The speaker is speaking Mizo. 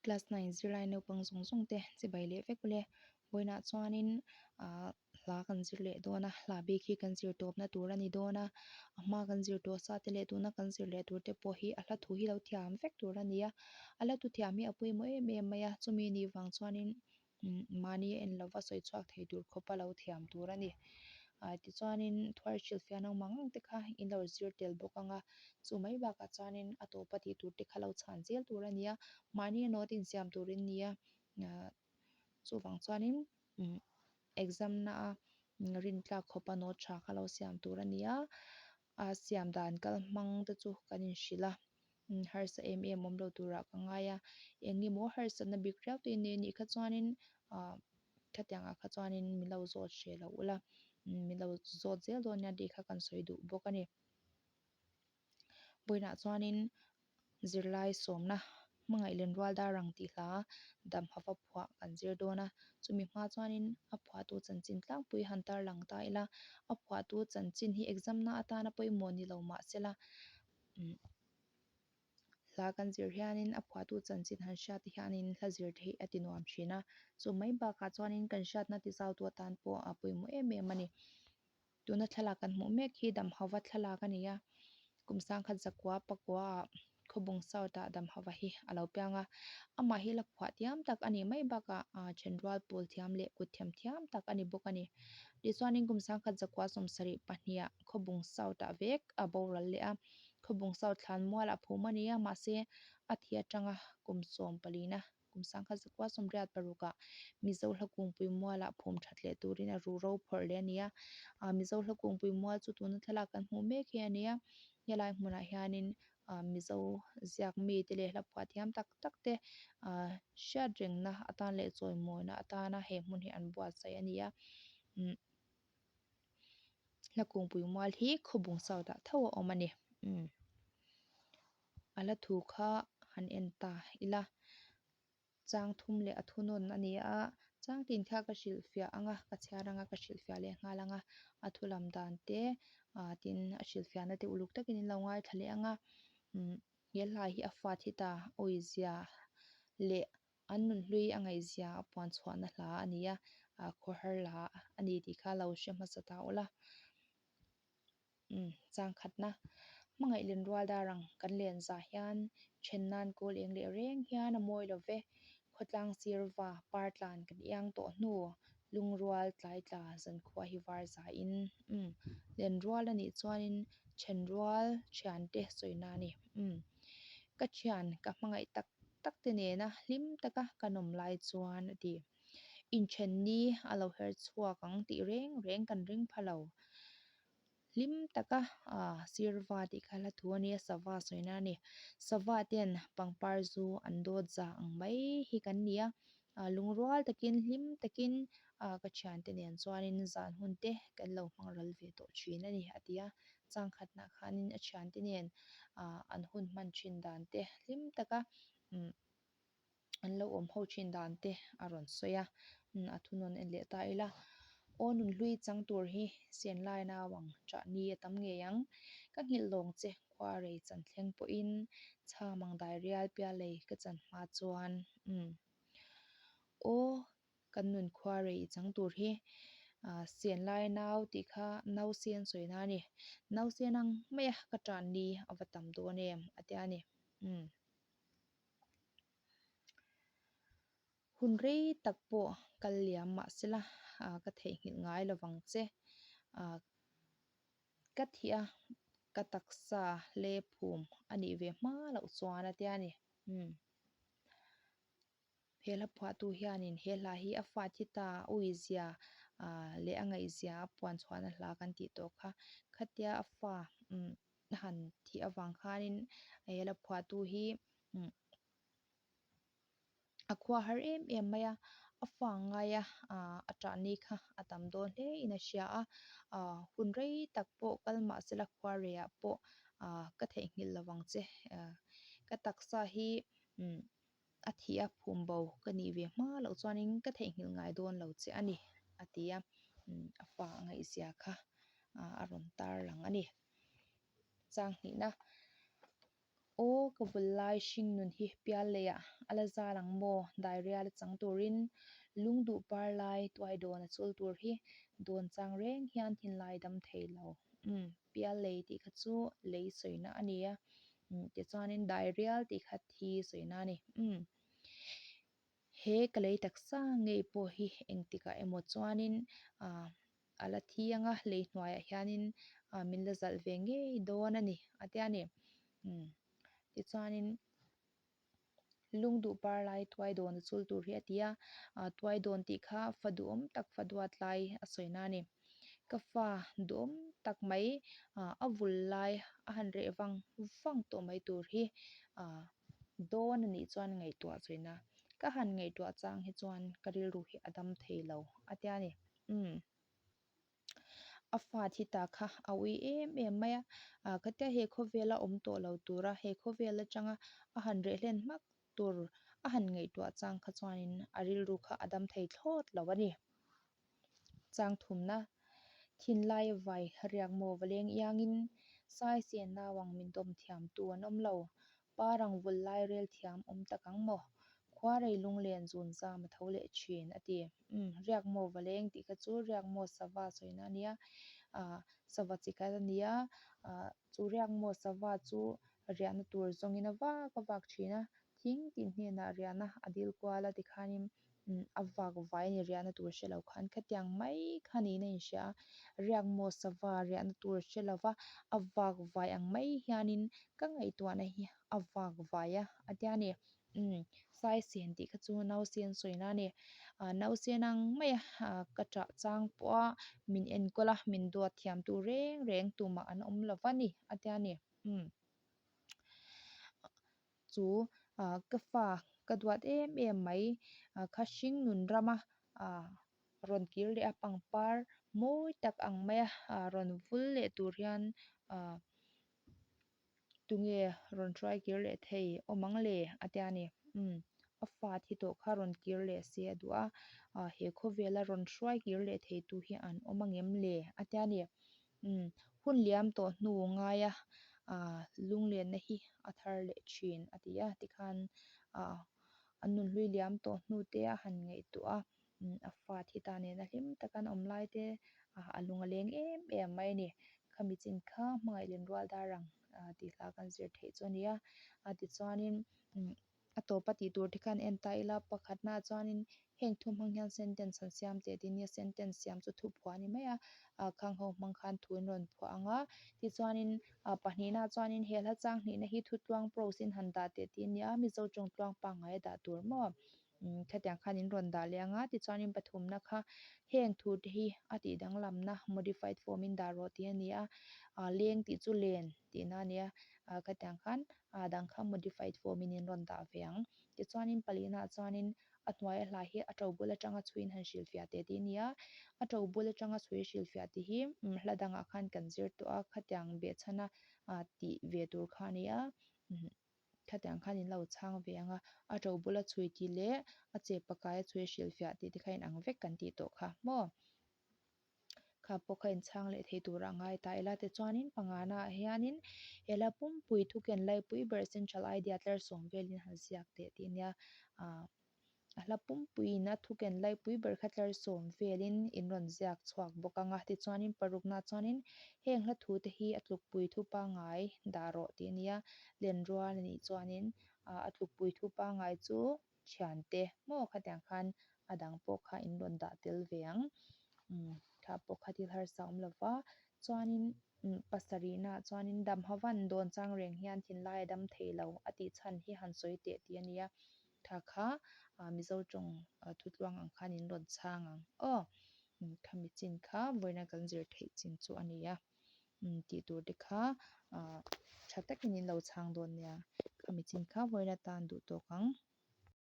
Class 9 zirlai naupang zawng zawng te chibai leh vek ule. Vawiinah chuanin ah hla kan zir leh dawn a, hla bik hi kan zir tawpna tur a ni dawn a, a hma kan zir tawh sa te leh tuna kan zir leh tur te pawh hi a hla thu hi lo thiam vek tur a ni a, a hla thu thiam hi a pawimawh em em mai a, chumi nih vang chuanin Mahni a en lova sawi chhuak thei tur khawpa lo thiam tur a ni. Ah tichuanin thuar hrilhfiah naupang ang te kha in lo zir tel bawk ang a, chu mai bakah chuanin a tawpa tih tur te kha lo chhan zel tur a ni a, mahni a note insiam tur in ni a, ah chuvang chuanin umm exam na a rintlak khawpa note tha kha lo siam tur a ni a, a siam dan kal hmang te chu kan inhrilh a. Harsa em em awm lo turah ka ngai a, eng emaw harsatna bik riau te nei anih kha chuanin ah khatiangah kha chuanin min lo zawt hreh lo ula, min lo zawt zel dawn nia tih kha kan sawi duh bawk a ni. Vawiinah chuanin zirlai sawmna hmangaih lenrual dar ang tih hla dam hava phuah kan zir dawn a, chumi hma chuanin a phuahtu chanchin tlangpui han tarlang ta ila, a phuahtu chanchin hi exam na atana pawimawh ni lo mahsela Hla kan zir hianin a phuahtu chanchin han hriat te hianin hla zir theih a ti nuam thin a, chu mai bakah chuanin kan hriatna ti zautu atan pawh a pawimawh em em a ni. Tuna thlalak kan hmuh mek hi Damhauva thlalak a ni a, kum sangkhat zakua pakua ah Khawbung South ah Damhauva hi a lo piang a, amah hi la phuah thiam tak a nih mai bakah thenrual pawl thiam leh kut thiam thiam tak a ni bawk a ni. Tichuanin kum sangkhat zakua sawmsarih pahniha Khawbung South ah vek a boral leh a, Khawbung South thlan mual a phum a ni a, mahse a thi atanga kum sawm palina kum sangkhat zakua sawmriat parukah Mizo hla kungpui mualah phum that leh turin a ruh ro phawrh leh a ni a, ah Mizo hla kungpui mual chu tuna thlalak kan hmuh mek hi a ni a, helai hmunah hianin ah Mizo ziak mite leh hla phuah thiam tak tak te ah hriat rengna atan leh chawimawina atana he hmun hi an buatsaih a ni a, umm. Hla kungpui mual hi khawbung south ah tho a awm a ni umm a la thu kha han en ta ila chang thum leh a thunawn a ni a chang tin kha ka hrilhfiah ang a ka chhiar ang a ka hrilhfiah leh nghal ang a a thu lam dan te ah tin a hrilhfiahna te uluk takin in lo ngaithla leh ang a umm he hla hi a fa thi ta awizia leh An nunhlui a ngaihzia a puan chhuahna hla a ni a, khawhar hla a ni tih kha lo hre hmasa ta ula. Umm, chang khatna. Hmangaih lenrual dar ang kan len zah hian then nan kawl eng leh reng hian a mawi lo ve. Khawtlang sir va par tlan kan iang tawh hnu lungrual tlai tla zankhua hi var zahin. Umm, lenrual a nih chuanin thenrual thiante sawina a ni. Umm, ka thian ka hmangaih tak tak te nena hlim taka ka nawm lai chuan a ti. Inthen ni a lo her chhuak ang tih reng reng kan ring pha lo. Hlim taka ah sirva tih kha hla thu a nia sava sawina a ni. Sava ten pangpar zu an dawt za ang mai hi kan ni a, ah lungrual takin hlim takin ah ka thiante nen chuanin zan hun te kan lo hmang ral ve tawh thin a ni a ti a. Changkhatnah khanin a thiante nen ah an hun hman thin dan te hlim taka umm an lo awm ho thin dan te a rawn sawi a, umm a thunawn en leh ta ila aw nunhlui chang tur hi sen lai nau ang chah ni a tam ngei ang ka nghilh lawng che khua rei chan thleng pawhin chham ang dai rial pial lei ka chan hma chuan umm aw Kan nun khua rei i chang tur hi sen lai nau tih kha nau sen sawi na a ni. Nau sen ang mai a ka tan ni a va tam dawn em a tia a ni. Umm. Hun rei tak pawh kal liam mah sela ka theihnghilh ngai lovang che. Ka thih a ka taksa hle phum a nih ve hma loh chuan a tia a ni. Umm. He hla phuahtu hianin he hla hi a fa thi ta a uizia leh a ngaihzia a puan chhuahna hla kan tih tawh kha. Khatia a fa a han thih avang khanin he hla phuahtu hi a khua har em em mai a, a fa ngaia a ṭah ni kha a tam dawn hle in a hria a, hun rei tak pawh kal mah sela khua reiah pawh ka theihnghilh lovang che. Ka taksa hi. A thih a phum bo ka nih ve hma loh chuanin ka theihnghilh ngai dawn lo che a ni, a ti a, a fa a ngaihzia kha a rawn tar lang a ni. Chang hnihna. Aw ka vul lai hringnun hi pial leiah a la zal ang maw dairial a chang turin lungduh par lai tuai dawn a chul tur hi dawn chang reng hian thinlai dam thei lo. Umm pial lei tih kha chu lei sawina a ni a, umm tichuanin dairial tih kha thi sawina a ni. Umm he ka lei taksa ngei pawh hi engtikah emaw chuanin ah a la thi ang a, lei hnuaiah hianin ah min la zalh ve ngei dawn a ni a tia ni. Umm tichuanin lungduh par lai tuai dawn a chul tur hi a ti a, ah tuai dawn tih kha fa duhawm tak fa duat lai a sawi na a ni. Ka fa duhawm tak mai ah a vul lai a han reh vang vang tawh mai tur hi ah dawn a nih chuan ngaihtuah chawina ka han ngaihtuah chang hi chuan ka rilru hi a dam thei lo a tia ni. Umm. A fa thi ta kha a ui em em mai a, ah khatia he khawvela awm tawh lo tura he khawvel atanga a han reh hlen hmak tur a han ngaihtuah chang kha chuanin a rilru kha a dam thei thlawt lo a ni. Chang thumna, Thinlai vai riak maw va leng iangin Saisen nauang min dawm thiamtu an awm lo. Parang vul lai rel thiam awm tak ang maw? Khuarei lunglen zun zam a tho leh thin, a ti. Umm, riak maw va leng tih kha chu riak maw sava sawina a nia, ah sava chi khat a nia, ah chu riak maw sava chu riahna tur zawngin a vak a vak thin a, thing tih hnenah riahna a dil kual a tikhanin a vak vai a ni riahna tur hre lo khan khatiang mai kha niin a inhria a, riak maw sava riahna tur hre lo va a vak vai ang mai hianin ka ngaihtuahna hi a vak vai a a tia ni umm saisen tih kha chu nausen sawina a ni ah nausen ang mai a ah ka ṭah chang pawh a min enkawl a min duat thiam tur reng reng tumah an awm lo va ni a tia ni umm. Chu ah ka fa ka duat em em mai ah kha hringnun rama ah rawn kir leh a pangpar mawi tak ang maia ah rawn vul leh tur hian ah tunge rawn hruai kir leh thei awm ang le a tia ni umm a fa thi tawh kha rawn kir leh se a duh a ah he khawvela rawn hruai kir leh thei tu hi an awm angem le a tia ni. Umm hun liam tawh hnu ngaia ah lunglenna hi a thar leh thin a ti a tikhan ah an nunhlui liam tawh hnu te a han ngaihtuah a umm a fa thi ta nena hlim taka an awm lai te ah a lung a leng em em mai a ni khami chin kha hmangaih lenrual dar ang ah tih hla kan zir theih chu a ni a a tichuanin umm. A tawp a tih tur te khan en ta ila, pakhatna ah chuanin heng thu hmang hian sentence an siam teh tih nia sentence siam chu thu phuah a ni mai a, ah khang ho hmang khan thu an rawn phuah ang a, tichuanin ah pahnihna ah chuanin he hla chang hnihna hi thutluang prose in han dah teh tih nia Mizo tawng tluang pangngai a dah tur maw umm khatiang khan in rawn dah leh ang a, tichuanin pathumna kha heng thu te hi a tih danglamna modified form in dah rawh tih a ni a, ah leng tih chu len tihna a nia ah khatiang khan a dang kha modified form in in rawn dah ve ang. Tichuanin palina ah chuanin a hnuaia hla hi a to bul atanga chhuiin han hrilhfiah teh tih a ni a, a to bul atanga chhui hrilhfiah tih hi hla dangah khan kan zir tawh a, khatiang behchhana tih ve tur kha a ni a, khatiang khan in lo chhang ve ang a, a to bula chhui tih leh a che pakaia chhui hrilhfiah tih te kha inang vek kan tih tawh kha maw. Kha pawh kha inchhang leh thei turah ngai ta ila tichuanin pangana ah hianin hela pumpui thuken laipui ber central idea tlar sawm velin han ziak teh tih ania ah a hla pumpuiin a thuken laipui ber kha tlar sawm velin in rawn ziak chhuak bawk anga tichuanin parukna chuanin heng hla thu te hi a tlukpui thu pangngai dah rawh tih ania lenrual anih chuanin ah a tlukpui thu pangngai chu thiante maw khatiang khan a dang pawh kha in rawn dah tel ve ang umm kha pawh kha thil harsa awm lo va chuanin umm pasarihna ah chuanin dam havan dawn chang reng hian thinlai a dam thei lo a tih chhan hi han sawi teh tih a nia kha kha ah Mizo tawng thutluang ang khan in rawn chhang ang aw umm khami chin kha vawiina kan zir theih chin chu a ni a. Tih tur te kha ah tha takin in lo chhang dawn nia khami chin kha vawiin atan duh tawk ang.